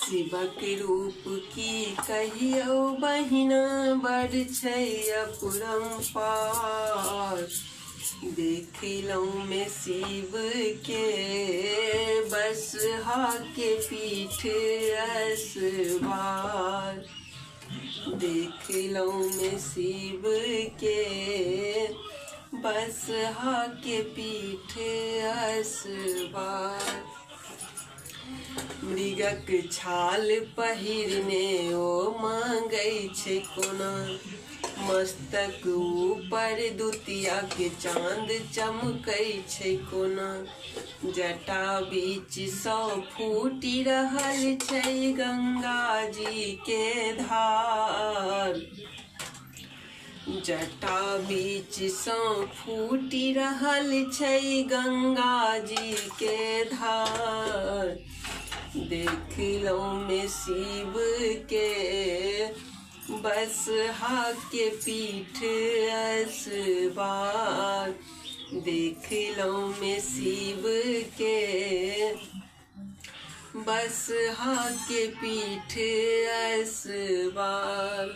शिवक रूप की कहियौ बहिना, बड़ छै अपरम्पार। देखलहुँ मे शिव के बसहा के पीठ असवार। देखलहुँ मे शिव के बसहा के पीठ असवार। मृगक छाल पहिरने ओ मांगै छै कोना, मस्तक ऊपर दुतिया के चाँद चमकै छै कोना। जटा बीच सँ फूटि रहल छै गंगा जी के धार। जटा बीच सँ फूटि रहल छै गंगा जी के धार। देखलहुँ मे शिव के बसहा के पीठ असबार। देखलहुँ मे शिव के बसहा के पीठ असबार।